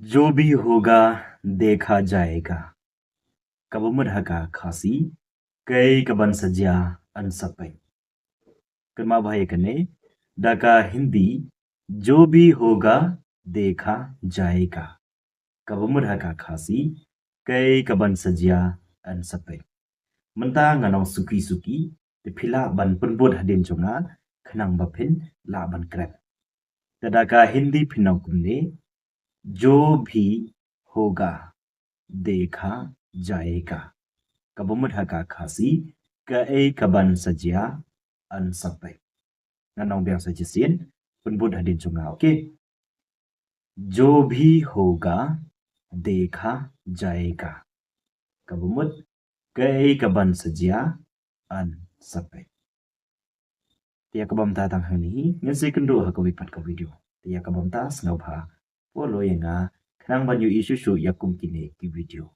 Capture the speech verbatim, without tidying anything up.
जो भी होगा, देखा जाएगा. Kaba mut ha ka Khasi, kaei kaban sa jia yn sa peit. Kynmaw bha ïa kane, da ka Hindi, जो भी होगा, देखा जाएगा. Kaba mut ha ka Khasi, kaei kaban sa jia yn sa peit. Mynta ngan ong suki suki, te phi lah ban pynbud hadien jong nga, khnang ba phin lah ban krep. Te da ka Hindi phin ong kumne, जो भी होगा, देखा जाएगा. Kaba mut ha ka Khasi, kaei kaban sa jia yn sa peit. Ngan ong biang sa shisien, pynbud hadien jong nga, okay? जो भी होगा, देखा जाएगा. Kaba mut, kaei kaban sa jia yn sa peit. Te ïa kaba mynta tang hangne hi, ngin sa ïakynduh ha kawei pat ka video. Te ïa kaba mynta sngewbha follow ïa nga, khnang ban ïohi shuh shuh ïa kum kine ki video.